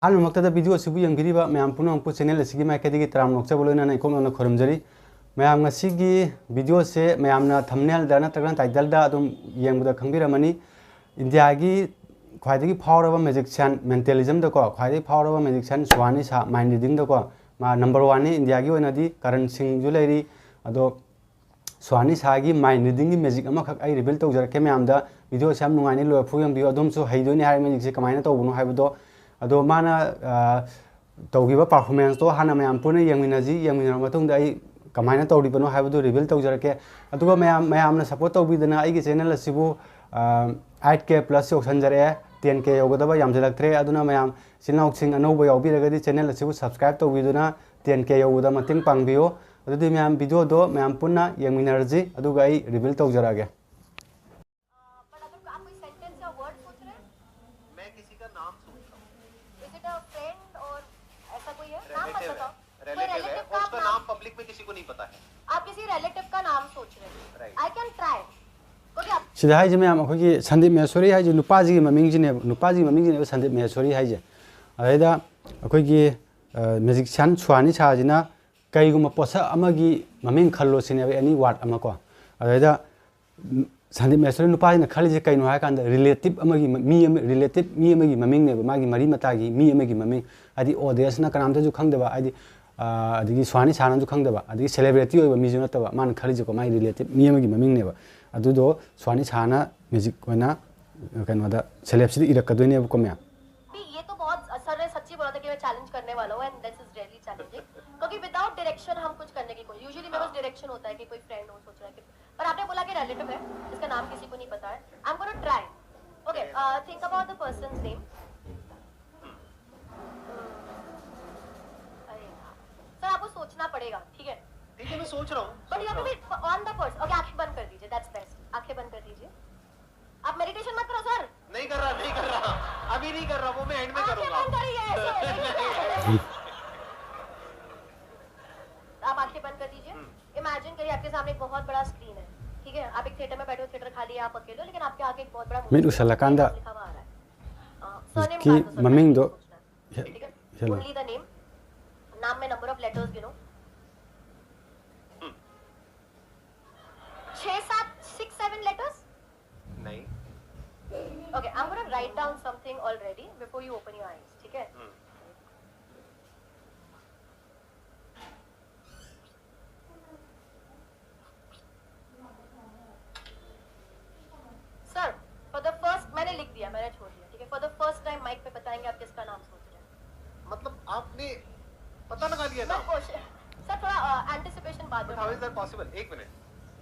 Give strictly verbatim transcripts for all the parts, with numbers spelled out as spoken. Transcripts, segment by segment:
ꯑꯍꯥꯟꯕꯃꯛꯇꯗ video ꯑꯁꯤꯕꯨ ꯌꯦꯡꯕꯤꯔꯤꯕ ꯃꯌꯥꯝ ꯄꯨꯝꯅꯃꯛꯄꯨ channel ꯑꯁꯤꯒꯤ ꯃꯥꯏꯀꯩꯗꯒꯤ ꯇꯔꯥꯝꯅ ꯑꯣꯛꯆꯕ ꯂꯣꯏꯅꯅ ꯏꯀꯣꯛ ꯅꯧꯅ ꯈꯨꯔꯨꯝꯖꯔꯤ꯫ ꯃꯌꯥꯝ, ꯉꯁꯤꯒꯤ video ꯑꯁꯦ ꯃꯌꯥꯝꯅ thumbnail ꯗ ꯅꯠꯇ꯭ꯔꯒꯅ title ꯗ ꯑꯗꯨꯝ ꯌꯦꯡꯕꯗ ꯈꯪꯕꯤꯔꯝꯃꯅꯤ꯫ ꯏꯟꯗꯤꯌꯥꯒꯤ ꯈ꯭ꯋꯥꯏꯗꯒꯤ ꯐꯥꯎꯔꯕ magician, mentalism ꯗꯀꯣ ꯈ꯭ꯋꯥꯏꯗꯒꯤ ꯐꯥꯎꯔꯕ magician ꯁꯨꯍꯥꯅꯤ ꯁꯥ, mind reading ꯗꯀꯣ ꯃꯥ number one ꯅꯤ ꯏꯟꯗꯤꯌꯥꯒꯤ ꯑꯣꯏꯅꯗꯤ꯫ ꯀꯔꯟ ꯁꯤꯡꯁꯨ ꯂꯩꯔꯤ꯫ ꯑꯗꯣ ꯁꯨꯍꯥꯅꯤ ꯁꯥꯒꯤ mind reading ꯒꯤ magic ꯑꯃꯈꯛ ꯑꯩ reveal ꯇꯧꯖꯔꯛꯀꯦ ꯃꯌꯥꯝꯗ꯫ Video ꯁꯦ ꯌꯥꯝ ꯅꯨꯡꯉꯥꯏꯅꯤ, ꯂꯣꯏꯐꯥꯎ ꯌꯦꯡꯕꯤꯌꯨ꯫ ꯑꯗꯣꯝꯁꯨ ꯍꯩꯗꯣꯏꯅꯤ ꯍꯥꯏꯔꯤꯕ magic ꯁꯦ ꯀꯃꯥꯏꯅ ꯇꯧꯕꯅꯣ ꯍꯥꯏꯕꯗꯣ꯫ ꯑꯗꯣ ꯃꯥꯅ, ꯑ, ꯇꯧꯈꯤꯕ performance ꯇꯣ ꯍꯥꯟꯅ ꯃꯌꯥꯝ ꯄꯨꯟꯅ ꯌꯦꯡꯃꯤꯟꯅꯁꯤ꯫ ꯌꯦꯡꯃꯤꯟꯅꯔꯕ ꯃꯇꯨꯡꯗ ꯑꯩ ꯀꯃꯥꯏꯅ ꯇꯧꯔꯤꯕꯅꯣ ꯍꯥꯏꯕꯗꯨ reveal ꯇꯧꯖꯔꯛꯀꯦ꯫ ꯑꯗꯨꯒ ꯃꯌꯥꯝ, ꯃꯌꯥꯝꯅ support ꯇꯧꯕꯤꯗꯅ ꯑꯩꯒꯤ channel ꯑꯁꯤꯕꯨ, ꯑ, eight K plus ꯌꯧꯁꯟꯖꯔꯛꯑꯦ꯫ Ten K ꯌꯧꯒꯗꯕ ꯌꯥꯝꯁꯤꯜꯂꯛꯇ꯭ꯔꯦ꯫ ꯑꯗꯨꯅ ꯃꯌꯥꯝ, ꯏꯆꯤꯜ ꯏꯅꯥꯎꯁꯤꯡ ꯑꯅꯧꯕ ꯌꯥꯎꯕꯤꯔꯒꯗꯤ channel ꯑꯁꯤꯕꯨ subscribe ꯇꯧꯕꯤꯗꯨꯅ ten K ꯌꯧꯕꯗ ꯃꯇꯦꯡ ꯄꯥꯡꯕꯤꯌꯨ꯫ ꯑꯗꯨꯗꯤ ꯃꯌꯥꯝ, video ꯗꯣ ꯃꯌꯥꯝ ꯄꯨꯟꯅ ꯌꯦꯡꯃꯤꯟꯅꯔꯁꯤ, ꯑꯗꯨꯒ ꯑꯩ reveal ꯇꯧꯖꯔꯛꯑꯒꯦ꯫ पर अगर आप कोई sentence या word सोच रहे हैं? मैं किसी का नाम सोच रहा हूँ। Is it a friend or ऐसा कोई है? नाम मत रिलेटिव है। बताओ। कोई रिलेटिव है रिलेटिव और का आप उसका नाम, नाम पब्लिक में किसी को नहीं पता है। आप किसी रिलेटिव का नाम सोच रहे हैं। Right. I can try। Okay, आप ꯁꯤꯗ ꯍꯥꯏꯁꯦ ꯃꯌꯥꯝ, ꯑꯩꯈꯣꯏꯒꯤ ꯁꯟꯗꯤꯞ ꯃꯍꯦꯁ꯭ꯋꯔꯤ ꯍꯥꯏꯁꯦ ꯅꯨꯄꯥꯁꯤꯒꯤ ꯃꯃꯤꯡꯁꯤꯅꯦꯕ, ꯅꯨꯄꯥꯁꯤꯒꯤ ꯃꯃꯤꯡꯁꯤꯅꯦꯕ ꯁꯟꯗꯤꯞ ꯃꯍꯦꯁ꯭ꯋꯔꯤ ꯍꯥꯏꯁꯦ꯫ ꯑꯗꯩꯗ ꯑꯩꯈꯣꯏꯒꯤ, ꯑ, magician ꯁꯨꯍꯥꯅꯤ ꯁꯥꯁꯤꯅ ꯀꯩꯒꯨꯝꯕ ꯄꯣꯠꯁꯛ ꯑꯃꯒꯤ ꯃꯃꯤꯡ ꯈꯜꯂꯣ ꯁꯤꯅꯦꯕ, any word ꯑꯃ ꯀꯣ꯫ ꯑꯗꯩꯗ ꯁꯟꯗꯤꯞ ꯃꯍꯦꯁ꯭ꯋꯔꯤ ꯅꯨꯄꯥꯁꯤꯅ ꯈꯜꯂꯤꯁꯦ ꯀꯩꯅꯣ ꯍꯥꯏꯀꯥꯟꯗ relative ꯑꯃꯒꯤ ꯃ-, ꯃꯤ ꯑꯃ, relative ꯃꯤ ꯑꯃꯒꯤ ꯃꯃꯤꯡꯅꯦꯕ, ꯃꯥꯒꯤ ꯃꯔꯤ ꯃꯇꯥꯒꯤ ꯃꯤ ꯑꯃꯒꯤ ꯃꯃꯤꯡ꯫ ꯍꯥꯏꯗꯤ audience ꯅ ꯀꯅꯥꯝꯇꯁꯨ ꯈꯪꯗꯕ, ꯍꯥꯏꯗꯤ, ꯑ, ꯑꯗꯒꯤ ꯁꯨꯍꯥꯅꯤ ꯁꯥꯅꯁꯨ ꯈꯪꯗꯕ, ꯑꯗꯒꯤ celebrity ꯑꯣꯏꯕ ꯃꯤꯁꯨ ꯅꯠꯇꯕ, ꯃꯥꯅ ꯈꯜꯂꯤꯁꯦꯀꯣ ꯃꯥꯒꯤ relative ꯃꯤ ꯑꯃꯒꯤ ꯃꯃꯤꯡꯅꯦꯕ꯫ ꯑꯗꯨꯗꯣ ꯁꯨꯍꯥꯅꯤ ꯁꯥꯅ magic ꯑꯣꯏꯅ ꯀꯩꯅꯣꯗ syllab ꯁꯤꯗ ꯏꯔꯛꯀꯗꯣꯏꯅꯦꯕꯀꯣ ꯃꯌꯥꯝ꯫ भी ये तो बहुत सर ने सच्ची बोला था कि मैं चैलेंज करने वाला हूँ and this is really challenging। क्योंकि विदाउट डायरेक्शन हम कुछ करने की कोई, यूजुअली मेरे पास डायरेक्शन होता है कि कोई फ्रेंड हो, सोच रहा है कि, पर आपने बोला कि रिलेटिव है, इसका नाम किसी को नहीं पता है। I am gonna try। Okay, think about the person's name। अरे यार, सर आपको सोचना पड़ेगा, ठीक है? ठीक है, मैं सोच रहा हूँ। But you have to be on the person. Okay, आंखें बंद कर दीजिए, दैट्स बेस्ट। आंखें बंद कर दीजिए। आप मेडिटेशन मत करो सर। नहीं कर रहा, नहीं कर रहा, अभी नहीं कर रहा, वो मैं एंड में आंखें करूंगा। बंद करिए, ऐसे। आप आंखें बंद कर दीजिए। इमेजिन करिए आपके सामने एक बहुत बड़ा स्क्रीन है, ठीक है? आप एक थिएटर में बैठे हो, थिएटर खाली है, आप अकेले हो, लेकिन आपके आगे एक बहुत बड़ा ꯃꯤꯠ ꯎꯏꯁꯜꯂꯀꯥꯟꯗ लिखा हुआ आ रहा है। अ, सरनेम ꯍꯧꯖꯤꯛꯀꯤ कार्ड को सर ꯃꯃꯤꯡꯗꯣ सोचना है। ठीक है? Only the name. नाम में नंबर ऑफ लेटर्स गिनो। छह सात, सिक्स सेवन लेटर्स। नहीं। Okay, I'm gonna write down something already before you open your eyes, ठीक है? सर, फॉर द फर्स्ट, मैंने लिख दिया, मैंने छोड़ दिया, ठीक है? For the first time mike पे बताएंगे आप किसका नाम सोच रहे हैं। मतलब आपने पता लगा लिया मैं ना? क्वेश्चन, सर, थोड़ा एंटिसिपेशन बाद में। But how is that possible? एक मिनट।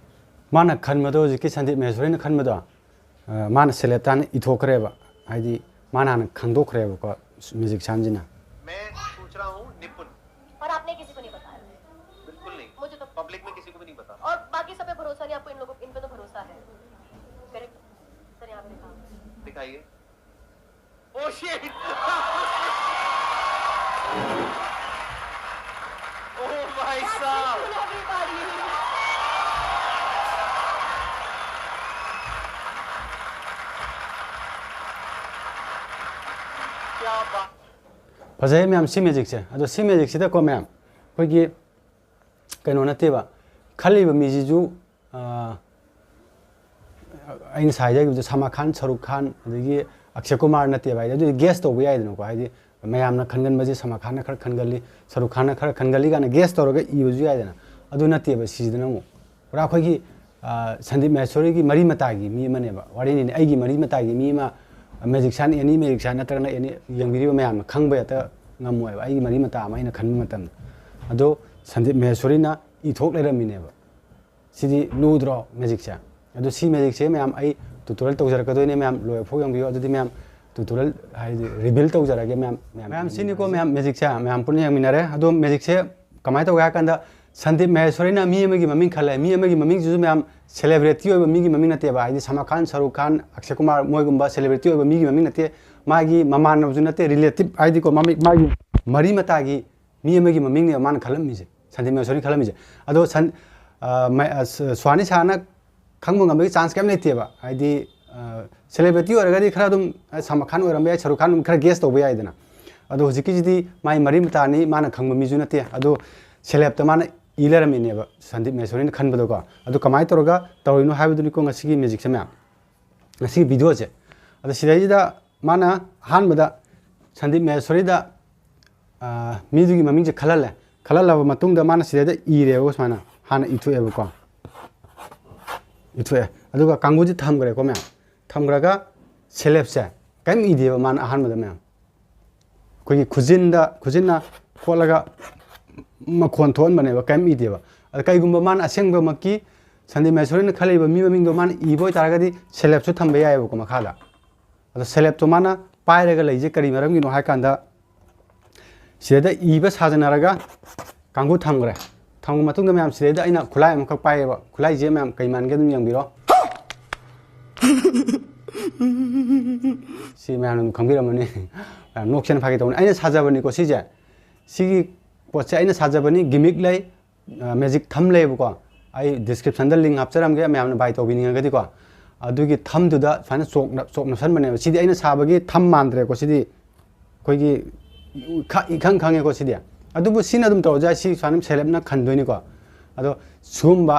ꯃꯥꯅ ꯈꯟꯕꯗꯣ, ꯍꯧꯖꯤꯛꯀꯤ ꯁꯟꯗꯤꯞ ꯃꯍꯦꯁꯣꯔꯤꯅ ꯈꯟꯕꯗꯣ, ꯑ, ꯃꯥꯅ ꯁꯦꯂꯦꯞꯇ ꯍꯥꯟꯅ ꯏꯊꯣꯛꯈ꯭ꯔꯦꯕ, ꯍꯥꯏꯗꯤ ꯃꯥꯅ ꯍꯥꯟꯅ ꯈꯪꯗꯣꯛꯈ꯭ꯔꯦꯕꯀꯣ, ꯃ꯭ꯌꯨꯖꯤꯛꯁꯤꯌꯥꯟꯁꯤꯅ꯫ मैं सोच रहा हूँ निपुण। और आपने किसी को नहीं बताया? बिल्कुल नहीं। मुझे तो पब्लिक में किसी को भी नहीं पता। और बाकी सब पे भरोसा नहीं, आपको इन लोगों, इन पे तो भरोसा है। करेक्ट? सर, यहाँ पे लिखा। दिखाइए। Oh shit! Oh भाई साहब। Everybody. क्या बात। ꯐꯖꯩ ꯃꯌꯥꯝ, ꯁꯤ ꯃ꯭ꯌꯨꯖꯤꯛꯁꯦ꯫ ꯑꯗꯣ ꯁꯤ ꯃ꯭ꯌꯨꯖꯤꯛꯁꯤꯗꯀꯣ ꯃꯌꯥꯝ, ꯑꯩꯈꯣꯏꯒꯤ ꯀꯩꯅꯣ ꯅꯠꯇꯦꯕ, ꯈꯜꯂꯤꯕ ꯃꯤꯁꯤꯁꯨ, ꯑ, ꯑꯩ ꯉꯁꯥꯏ ꯍꯥꯏꯖꯈꯤꯕꯗꯣ, ꯁꯜꯃꯥꯟ ꯈꯥꯟ, ꯁꯔꯨꯛ ꯈꯥꯟ, ꯑꯗꯒꯤ ꯑꯛꯁꯦ ꯀꯨꯃꯥꯔ ꯅꯠꯇꯦꯕ꯫ ꯍꯥꯏꯗꯤ ꯑꯗꯨꯗꯤ ꯒꯦꯁ ꯇꯧꯕ ꯌꯥꯏꯗꯅꯀꯣ, ꯍꯥꯏꯗꯤ ꯃꯌꯥꯝꯅ ꯈꯟꯒꯟꯕꯁꯦ ꯁꯜꯃꯥꯟ ꯈꯥꯟꯅ ꯈꯔ ꯈꯟꯒꯜꯂꯤ, ꯁꯔꯨꯛ ꯈꯥꯟꯅ ꯈꯔ ꯈꯟꯒꯜꯂꯤ ꯀꯥꯏꯅ ꯒꯦꯁ ꯇꯧꯔꯒ ꯏꯕꯁꯨ ꯌꯥꯏꯗꯅ꯫ ꯑꯗꯨ ꯅꯠꯇꯦꯕ, ꯁꯤꯁꯤꯗꯅ ꯑꯃꯨꯛ ꯄꯨꯔꯥ ꯑꯩꯈꯣꯏꯒꯤ, ꯑ, ꯁꯟꯗꯤꯞ ꯃꯍꯦꯁꯣꯔꯤꯒꯤ ꯃꯔꯤ ꯃꯇꯥꯒꯤ ꯃꯤ ꯑꯃꯅꯦꯕ, ꯋꯥꯔꯤꯅꯤꯅꯦ꯫ ꯑꯩꯒꯤ ꯃꯔꯤ ꯃꯇꯥꯒꯤ ꯃꯤ ꯑꯃ, ꯃ꯭ꯌꯨꯖꯤꯛꯁꯤꯌꯥꯟ, ꯑꯦꯅꯤ ꯃ꯭ꯌꯨꯖꯤꯛꯁꯤꯌꯥꯟ ꯅꯠꯇ꯭ꯔꯒꯅ ꯑꯦꯅꯤ ꯌꯦꯡꯕꯤꯔꯤꯕ ꯃꯌꯥꯝꯅ ꯈꯪꯕ ꯍꯦꯛꯇ ꯉꯝꯃꯣꯏꯕ, ꯑꯩꯒꯤ ꯃꯔꯤ ꯃꯇꯥ ꯑꯃ ꯑꯩꯅ ꯈꯟꯕ ꯃꯇꯝꯗ꯫ ꯑꯗꯣ ꯁꯟꯗꯤꯞ ꯃꯍꯦꯁꯣꯔꯤꯅ ꯏꯊꯣꯛ ꯂꯩꯔꯝꯃꯤꯅꯦꯕ꯫ ꯁꯤꯗꯤ ꯂꯨꯗ꯭ꯔꯣ ꯃ꯭ꯌꯨꯖꯤꯛꯁꯦ? ꯑꯗꯣ ꯁꯤ ꯃ꯭ꯌꯨꯖꯤꯛꯁꯦ ꯃꯌꯥꯝ ꯑꯩ ꯇ꯭ꯌꯨꯇꯣꯔꯤꯌꯦꯜ ꯇꯧꯖꯔꯛꯀꯗꯣꯏꯅꯦ, ꯃꯌꯥꯝ ꯂꯣꯏꯐꯥꯎ ꯌꯦꯡꯕꯤꯌꯨ꯫ ꯑꯗꯨꯗꯤ ꯃꯌꯥꯝ ꯇ꯭ꯌꯨꯇꯣꯔꯤꯌꯦꯜ ꯍꯥꯏꯗꯤ ꯔꯤꯚꯤꯜ ꯇꯧꯖꯔꯒꯦ ꯃꯌꯥꯝ꯫ ꯃꯌꯥꯝ, ꯃꯌꯥꯝ ꯁꯤꯅꯤꯀꯣ ꯃꯌꯥꯝ ꯃ꯭ꯌꯨꯖꯤꯛꯁꯦ ꯃꯌꯥꯝ ꯄꯨꯟꯅ ꯌꯦꯡꯃꯤꯟꯅꯔꯦ꯫ ꯑꯗꯣ ꯃ꯭ꯌꯨꯖꯤꯛꯁꯦ ꯀꯃꯥꯏꯅ ꯇꯧꯒꯦ ꯍꯥꯏ ꯀꯥꯟꯗ, ꯁꯟꯗꯤꯞ ꯃꯍꯦꯁꯣꯔꯤꯅ ꯃꯤ ꯑꯃꯒꯤ ꯃꯃꯤꯡ ꯈꯜꯂꯦ꯫ ꯃꯤ ꯑꯃꯒꯤ ꯃꯃꯤꯡꯁꯤꯁꯨ ꯃꯌꯥꯝ ꯁꯦꯂꯦꯕ꯭ꯔꯤꯇꯤ ꯑꯣꯏꯕ ꯃꯤꯒꯤ ꯃꯃꯤꯡ ꯅꯠꯇꯦꯕ, ꯍꯥꯏꯗꯤ ꯁꯜꯃꯥꯟ ꯈꯥꯟ, ꯁꯔꯨꯛ ꯈꯥꯟ, ꯑꯛꯁꯦ ꯀꯨꯃꯥꯔ ꯃꯣꯏꯒꯨꯝꯕ ꯁꯦꯂꯦꯕ꯭ꯔꯤꯇꯤ ꯑꯣꯏꯕ ꯃꯤꯒꯤ ꯃꯃꯤꯡ ꯅꯠꯇꯦ꯫ ꯃꯥꯒꯤ ꯃꯃꯥꯟꯅꯕꯁꯨ ꯅꯠꯇꯦ, ꯔꯤꯂꯦꯇꯤꯚ ꯍꯥꯏꯗꯤꯀꯣ, ꯃꯥꯒꯤ, ꯃꯥꯒꯤ ꯃꯔꯤ ꯃꯇꯥꯒꯤ ꯃꯤ ꯑꯃꯒꯤ ꯃꯃꯤꯡꯅꯦꯕ ꯃꯥꯅ ꯈꯜꯂꯝꯃꯤꯁꯦ, ꯁꯟꯗꯤꯞ ꯃꯍꯦꯁꯣꯔꯤꯅ ꯈꯜꯂꯝꯃꯤꯁꯦ꯫ ꯑꯗꯣ ꯁꯟ-, ꯑ, ꯃ-, ꯑ, ꯁ-, ꯁ꯭ꯋꯥꯅꯤ ꯁꯍꯥꯅ ꯈꯪꯕ ꯉꯝꯕꯒꯤ ꯆꯥꯟꯁ ꯀꯩꯝ ꯂꯩꯇꯦꯕ꯫ ꯍꯥꯏꯗꯤ, ꯑ, ꯁꯦꯂꯦꯕ꯭ꯔꯤꯇꯤ ꯑꯣꯏꯔꯒꯗꯤ ꯈꯔ ꯑꯗꯨꯝ, ꯑ, ꯁꯜꯃꯥꯟ ꯈꯥꯟ ꯑꯣꯏꯔꯝꯕ ꯌꯥꯏ, ꯁꯔꯨꯛ ꯈꯥꯟ ꯑꯗꯨꯝ ꯈꯔ ꯒꯦꯁ ꯇꯧꯕ ꯌꯥꯏꯗꯅ꯫ ꯑꯗꯣ ꯍꯧꯖꯤꯛꯀꯤꯁꯤꯗꯤ ꯃꯥꯏ ꯃꯔꯤ ꯃꯇꯥꯅꯤ, ꯃꯥꯅ ꯈꯪꯕ ꯃꯤꯁꯨ ꯅꯠꯇꯦ꯫ ꯑꯗꯣ ꯁꯦꯂꯦꯞꯇ ꯃꯥꯅ ꯏ ꯂꯩꯔꯝꯃꯤꯅꯦꯕ ꯁꯟꯗꯤꯞ ꯃꯍꯦꯁꯣꯔꯤꯅ ꯈꯟꯕꯗꯣꯀꯣ꯫ ꯑꯗꯨ ꯀꯃꯥꯏꯅ ꯇꯧꯔꯒ ꯇꯧꯔꯤꯅꯣ ꯍꯥꯏꯕꯗꯨꯅꯤꯀꯣ ꯉꯁꯤꯒꯤ ꯃꯦꯖꯤꯛꯁꯦ ꯃꯌꯥꯝ, ꯉꯁꯤꯒꯤ ꯚꯤꯗꯤꯑꯣꯁꯦ꯫ ꯑꯗꯣ ꯁꯤꯗꯩꯁꯤꯗ ꯃꯥꯅ ꯑꯍꯥꯟꯕꯗ ꯁꯟꯗꯤꯞ ꯃꯍꯦꯁꯣꯔꯤꯗ, ꯑꯥ, ꯃꯤꯗꯨꯒꯤ ꯃꯃꯤꯡꯁꯦ ꯈꯜꯍꯜꯂꯦ꯫ ꯈꯜꯍꯜꯂꯕ ꯃꯇꯨꯡꯗ ꯃꯥꯅ ꯁꯤꯗꯩꯗ ꯏꯔꯦꯕ, ꯁꯨꯃꯥꯏꯅ ꯍꯥꯟꯅ ꯏꯊꯣꯛꯑꯦꯕꯀꯣ, ꯏꯊꯣꯛꯑꯦ꯫ ꯑꯗꯨꯒ ꯀꯥꯡꯕꯨꯁꯦ ꯊꯝꯈ꯭ꯔꯦꯀꯣ ꯃꯌꯥꯝ꯫ ꯊꯝꯈ꯭ꯔꯒ ꯁꯦꯂꯦꯞꯁꯦ ꯀꯔꯤꯝ ꯏꯗꯦꯕ ꯃꯥꯅ ꯑꯍꯥꯟꯕꯗ ꯃꯌꯥꯝ꯫ ꯑꯩꯈꯣꯏꯒꯤ ꯈꯨꯖꯤꯟꯗ, ꯈꯨꯖꯤꯟꯅ ꯈꯣꯠꯂꯒ ꯃꯈꯣꯟ ꯊꯣꯛꯍꯟꯕꯅꯦꯕ, ꯀꯔꯤꯝ ꯏꯗꯦꯕ꯫ ꯑꯗ ꯀꯩꯒꯨꯝꯕ ꯃꯥꯅ ꯑꯁꯦꯡꯕꯃꯛꯀꯤ ꯁꯟꯗꯤꯞ ꯃꯍꯦꯁꯣꯔꯤꯅ ꯈꯜꯂꯤꯕ ꯃꯤ ꯃꯃꯤꯡꯗꯣ ꯃꯥꯅ ꯏꯕ ꯑꯣꯏꯇꯥꯔꯒꯗꯤ ꯁꯦꯂꯦꯞꯁꯨ ꯊꯝꯕ ꯌꯥꯏꯑꯕꯀꯣ ꯃꯈꯥꯗ꯫ ꯑꯗꯣ ꯁꯦꯂꯦꯞꯇꯣ ꯃꯥꯅ ꯄꯥꯏꯔꯒ ꯂꯩꯁꯦ ꯀꯔꯤ ꯃꯔꯝꯒꯤꯅꯣ ꯍꯥꯏ ꯀꯥꯟꯗ, ꯁꯤꯗꯩꯗ ꯏꯕ ꯁꯥꯖꯟꯅꯔꯒ ꯀꯥꯡꯕꯨ ꯊꯝꯈ꯭ꯔꯦ꯫ ꯊꯝꯈ꯭ꯔ ꯃꯇꯨꯡꯗ ꯃꯌꯥꯝ ꯁꯤꯗꯩꯗ ꯑꯩꯅ ꯈꯨꯠꯂꯥꯏ ꯑꯃꯈꯛ ꯄꯥꯏꯌꯦꯕ꯫ ꯈꯨꯠꯂꯥꯏꯁꯦ ꯃꯌꯥꯝ ꯀꯩ ꯃꯥꯟꯒꯦ ꯑꯗꯨꯝ ꯌꯦꯡꯕꯤꯔꯣ꯫ ꯁꯤ ꯃꯌꯥꯝꯅ ꯑꯗꯨꯝ ꯈꯪꯕꯤꯔꯝꯃꯅꯤ꯫ ꯃꯌꯥꯝ ꯅꯣꯛꯁꯦꯅ ꯐꯥꯒꯤ ꯇꯧꯕꯅꯤ꯫ ꯑꯩꯅ ꯁꯥꯖꯕꯅꯤꯀꯣ ꯁꯤꯁꯦ꯫ ꯁꯤꯒꯤ ꯄꯣꯠꯁꯦ ꯑꯩꯅ ꯁꯥꯖꯕꯅꯤ, ꯒꯤꯃꯤꯛ ꯂꯩ, ꯑ, ꯃꯦꯖꯤꯛ ꯊꯝ ꯂꯩꯌꯦꯕꯀꯣ꯫ ꯑꯩ ꯗꯤꯁꯀ꯭ꯔꯤꯞꯁꯟꯗ ꯂꯤꯡ ꯍꯥꯞꯆꯔꯝꯒꯦ, ꯃꯌꯥꯝꯅ ꯕꯥꯏ ꯇꯧꯕꯤꯅꯤꯡꯉꯒꯗꯤꯀꯣ꯫ ꯑꯗꯨꯒꯤ ꯊꯝꯗꯨꯗ ꯁꯨꯃꯥꯏꯅ ꯆꯣꯛꯅ-, ꯆꯣꯛ ꯅꯞꯁꯟꯕꯅꯦꯕ꯫ ꯁꯤꯗꯤ ꯑꯩꯅ ꯁꯥꯕꯒꯤ ꯊꯝ ꯃꯥꯟꯗ꯭ꯔꯦꯀꯣ꯫ ꯁꯤꯗꯤ ꯑꯩꯈꯣꯏꯒꯤ ꯈ-, ꯏꯈꯪ ꯈꯪꯉꯦꯀꯣ ꯁꯤꯗꯤ꯫ ꯑꯗꯨꯕꯨ ꯁꯤꯅ ꯑꯗꯨꯝ ꯇꯧꯔꯁꯨ ꯌꯥꯏ꯫ ꯁꯤ ꯁꯨꯃꯥꯏꯅ ꯁꯦꯂꯦꯞꯅ ꯈꯟꯗꯣꯏꯅꯤꯀꯣ꯫ ꯑꯗꯣ ꯁꯤꯒꯨꯝꯕ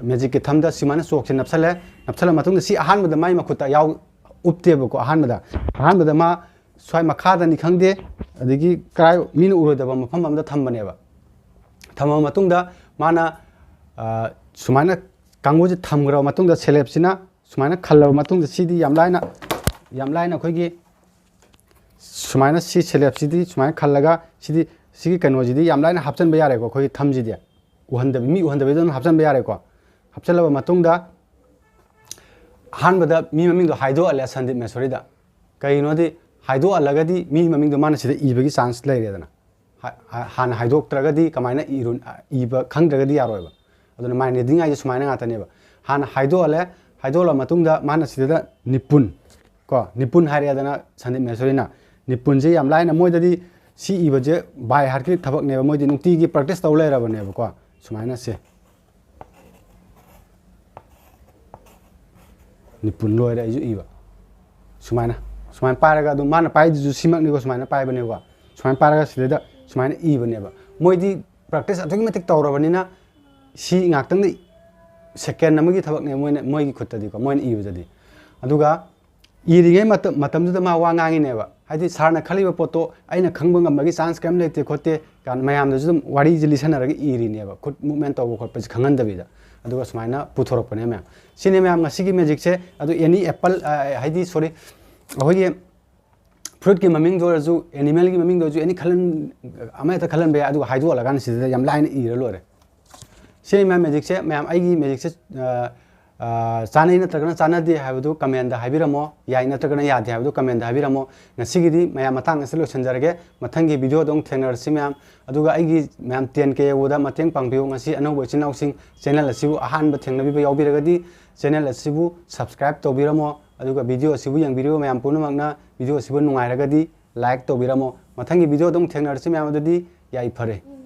ꯃꯦꯖꯤꯛꯀꯤ ꯊꯝꯗ ꯁꯨꯃꯥꯏꯅ ꯆꯣꯛꯁꯦ ꯅꯞꯁꯜꯂꯦ꯫ ꯅꯞꯁꯜꯂ ꯃꯇꯨꯡꯗ ꯁꯤ ꯑꯍꯥꯟꯕꯗ ꯃꯥꯏ ꯃꯈꯨꯠꯇ ꯌꯥꯎ-, ꯎꯞꯇꯦꯕꯀꯣ꯫ ꯑꯍꯥꯟꯕꯗ, ꯑꯍꯥꯟꯕꯗ ꯃꯥ ꯁ꯭ꯋꯥꯏ ꯃꯈꯥꯗꯅꯤ ꯈꯪꯗꯦ, ꯑꯗꯒꯤ ꯀꯔꯥꯏ ꯃꯤꯅ ꯎꯔꯣꯏꯗꯕ ꯃꯐꯝ ꯑꯃꯗ ꯊꯝꯕꯅꯦꯕ꯫ ꯊꯝꯃꯕ ꯃꯇꯨꯡꯗ ꯃꯥꯅ, ꯑ, ꯁꯨꯃꯥꯏꯅ ꯀꯥꯡꯕꯨꯁꯦ ꯊꯝꯈ꯭ꯔꯕ ꯃꯇꯨꯡꯗ ꯁꯦꯂꯦꯞꯁꯤꯅ ꯁꯨꯃꯥꯏꯅ ꯈꯜꯂꯕ ꯃꯇꯨꯡꯗ ꯁꯤꯗꯤ ꯌꯥꯝ ꯂꯥꯏꯅ, ꯌꯥꯝ ꯂꯥꯏꯅ ꯑꯩꯈꯣꯏꯒꯤ ꯁꯨꯃꯥꯏꯅ ꯁꯤ ꯁꯦꯂꯦꯞꯁꯤꯗꯤ ꯁꯨꯃꯥꯏꯅ ꯈꯜꯂꯒ ꯁꯤꯗꯤ, ꯁꯤꯒꯤ ꯀꯩꯅꯣꯁꯤꯗꯤ ꯌꯥꯝ ꯂꯥꯏꯅ ꯍꯥꯞꯆꯤꯟꯕ ꯌꯥꯔꯦꯀꯣ꯫ ꯑꯩꯈꯣꯏꯒꯤ ꯊꯝꯁꯤꯗꯤ ꯎꯍꯟꯗꯕꯤ, ꯃꯤ ꯎꯍꯟꯗꯕꯤꯗ ꯑꯗꯨꯝ ꯍꯥꯞꯆꯤꯟꯕ ꯌꯥꯔꯦꯀꯣ꯫ ꯍꯥꯞꯆꯤꯜꯂꯕ ꯃꯇꯨꯡꯗ ꯑꯍꯥꯟꯕꯗ ꯃꯤ ꯃꯃꯤꯡꯗꯣ ꯍꯥꯏꯗꯣꯛꯍꯜꯂꯦ ꯁꯟꯗꯤꯞ ꯃꯍꯦꯁꯣꯔꯤꯗ꯫ ꯀꯩꯒꯤꯅꯣꯗꯤ ꯍꯥꯏꯗꯣꯛꯍꯜꯂꯒꯗꯤ ꯃꯤ ꯃꯃꯤꯡꯗꯣ ꯃꯥꯅ ꯁꯤꯗ ꯏꯕꯒꯤ ꯆꯥꯟꯁ ꯂꯩꯔꯦꯗꯅ꯫ ꯍꯥ-, ꯍꯥ-, ꯍꯥꯟꯅ ꯍꯥꯏꯗꯣꯛꯇ꯭ꯔꯒꯗꯤ ꯀꯃꯥꯏꯅ ꯏꯔꯨ-, ꯏꯕ ꯈꯪꯗ꯭ꯔꯒꯗꯤ ꯌꯥꯔꯣꯏꯕ꯫ ꯑꯗꯨꯅ ꯃꯥꯏ ꯔꯤꯗꯤꯡ ꯍꯥꯏꯁꯦ ꯁꯨꯃꯥꯏꯅ ꯉꯥꯛꯇꯅꯦꯕ꯫ ꯍꯥꯟꯅ ꯍꯥꯏꯗꯣꯛꯍꯜꯂꯦ, ꯍꯥꯏꯗꯣꯛꯍꯜꯂ ꯃꯇꯨꯡꯗ ꯃꯥꯅ ꯁꯤꯗ ꯅꯤꯄꯨꯟ, ꯀꯣ, ꯅꯤꯄꯨꯟ ꯍꯥꯏꯔꯛꯑꯦꯗꯅ ꯁꯟꯗꯤꯞ ꯃꯍꯦꯁꯣꯔꯤꯅ꯫ ꯅꯤꯄꯨꯟꯁꯦ ꯌꯥꯝ ꯂꯥꯏꯅ, ꯃꯣꯏꯗꯗꯤ ꯁꯤ ꯏꯕꯁꯦ ꯕꯥꯏ ꯍꯥꯔꯠꯀꯤ ꯊꯕꯛꯅꯦꯕ, ꯃꯣꯏꯗꯤ ꯅꯨꯡꯇꯤꯒꯤ ꯄ꯭ꯔꯦꯛꯇꯤꯁ ꯇꯧ ꯂꯩꯔꯕꯅꯦꯕꯀꯣ꯫ ꯁꯨꯃꯥꯏꯅ ꯁꯦ꯫ ꯅꯤꯄꯨꯟ ꯂꯣꯏꯔꯦ ꯑꯩꯁꯨ ꯏꯕ꯫ ꯁꯨꯃꯥꯏꯅ꯫ ꯁꯨꯃꯥꯏꯅ ꯄꯥꯏꯔꯒ ꯑꯗꯨꯝ, ꯃꯥꯅ ꯄꯥꯏꯗꯨꯁꯨ ꯁꯤꯃꯛꯅꯤꯀꯣ, ꯁꯨꯃꯥꯏꯅ ꯄꯥꯏꯕꯅꯦꯀꯣ꯫ ꯁꯨꯃꯥꯏꯅ ꯄꯥꯏꯔꯒ ꯁꯤꯗꯩꯗ ꯁꯨꯃꯥꯏꯅ ꯏꯕꯅꯦꯕ꯫ ꯃꯣꯏꯗꯤ practice ꯑꯗꯨꯛꯀꯤ ꯃꯇꯤꯛ ꯇꯧꯔꯕꯅꯤꯅ ꯁꯤ ꯉꯥꯛꯇꯪꯗ, second ꯑꯃꯒꯤ ꯊꯕꯛꯅꯦ ꯃꯣꯏꯅ, ꯃꯣꯏꯒꯤ ꯈꯨꯠꯇꯗꯤꯀꯣ, ꯃꯣꯏꯅ ꯏꯕꯗꯗꯤ꯫ ꯑꯗꯨꯒ ꯏꯔꯤꯉꯩ ꯃꯇꯝ, ꯃꯇꯝꯗꯨꯗ ꯃꯥ ꯋꯥ ꯉꯥꯡꯉꯤꯅꯦꯕ꯫ ꯍꯥꯏꯗꯤ ꯁꯥꯔꯅ ꯈꯜꯂꯤꯕ ꯄꯣꯠꯇꯣ ꯑꯩꯅ ꯈꯪꯕ ꯉꯝꯕꯒꯤ chance ꯀꯔꯤꯝ ꯂꯩꯇꯦ ꯈꯣꯠꯇꯦ ꯀꯥꯏꯅ ꯃꯌꯥꯝꯗꯁꯨ ꯑꯗꯨꯝ ꯋꯥꯔꯤꯁꯦ ꯂꯤꯁꯟꯅꯔꯒ ꯏꯔꯤꯅꯦꯕ, ꯈꯨꯠ movement ꯇꯧꯕ ꯈꯣꯠꯄꯁꯦ ꯈꯪꯍꯟꯗꯕꯤꯗ꯫ ꯑꯗꯨꯒ ꯁꯨꯃꯥꯏꯅ ꯄꯨꯊꯣꯔꯛꯄꯅꯦ ꯃꯌꯥꯝ꯫ ꯁꯤꯅꯦ ꯃꯌꯥꯝ ꯉꯁꯤꯒꯤ magicꯁꯦ꯫ ꯑꯗꯨ any apple, ꯑ, ꯍꯥꯏꯗꯤ, sorry, ꯑꯩꯈꯣꯏꯒꯤ fruitꯀꯤ ꯃꯃꯤꯡꯗ ꯑꯣꯏꯔꯁꯨ, animalꯒꯤ ꯃꯃꯤꯡꯗ ꯑꯣꯏꯔꯁꯨ, any ꯈꯜꯍꯟ-, ꯑꯃ ꯍꯦꯛꯇ ꯈꯜꯍꯟꯕ ꯌꯥꯏ꯫ ꯑꯗꯨꯒ ꯍꯥꯏꯗꯣꯛꯍꯜꯂꯀꯥꯟꯗ ꯁꯤꯗ ꯌꯥꯝ ꯂꯥꯏꯅ ꯏꯔ ꯂꯣꯏꯔꯦ꯫ ꯁꯤꯅꯤ ꯃꯌꯥꯝ magicꯁꯦ꯫ ꯃꯌꯥꯝ ꯑꯩꯒꯤ magicꯁꯦ, ꯑ, ꯑ, ꯆꯥꯅꯩ ꯅꯠꯇ꯭ꯔꯒꯅ ꯆꯥꯅꯗꯦ ꯍꯥꯏꯕꯗꯨ commentꯇ ꯍꯥꯏꯕꯤꯔꯝꯃꯣ, ꯌꯥꯏ ꯅꯠꯇ꯭ꯔꯒꯅ ꯌꯥꯗꯦ ꯍꯥꯏꯕꯗꯨ commentꯇ ꯍꯥꯏꯕꯤꯔꯝꯃꯣ꯫ ꯉꯁꯤꯒꯤꯗꯤ ꯃꯌꯥꯝ ꯃꯇꯥꯡ ꯑꯁꯤꯗ ꯂꯣꯏꯁꯤꯟꯖꯔꯒꯦ꯫ ꯃꯊꯪꯒꯤ videoꯗ ꯑꯃꯨꯛ ꯊꯦꯡꯅꯔꯁꯤ ꯃꯌꯥꯝ꯫ ꯑꯗꯨꯒ ꯑꯩꯒꯤ ꯃꯌꯥꯝ ten K ꯌꯧꯕꯗ ꯃꯇꯦꯡ ꯄꯥꯡꯕꯤꯌꯨ꯫ ꯉꯁꯤ ꯑꯅꯧꯕ ꯏꯆꯤꯟ ꯏꯅꯥꯎꯁꯤꯡ channel ꯑꯁꯤꯕꯨ ꯑꯍꯥꯟꯕ ꯊꯦꯡꯅꯕꯤꯕ ꯌꯥꯎꯕꯤꯔꯒꯗꯤ channel ꯑꯁꯤꯕꯨ subscribe ꯇꯧꯕꯤꯔꯝꯃꯣ꯫ ꯑꯗꯨꯒ video ꯑꯁꯤꯕꯨ ꯌꯦꯡꯕꯤꯔꯤꯕ ꯃꯌꯥꯝ ꯄꯨꯝꯅꯃꯛꯅ video ꯑꯁꯤꯕꯨ ꯅꯨꯡꯉꯥꯏꯔꯒꯗꯤ like ꯇꯧꯕꯤꯔꯝꯃꯣ꯫ ꯃꯊꯪꯒꯤ videoꯗ ꯑꯃꯨꯛ ꯊꯦꯡꯅꯔꯁꯤ ꯃꯌꯥꯝ꯫ ꯑꯗꯨꯗꯤ ꯌꯥꯏꯐꯔꯦ꯫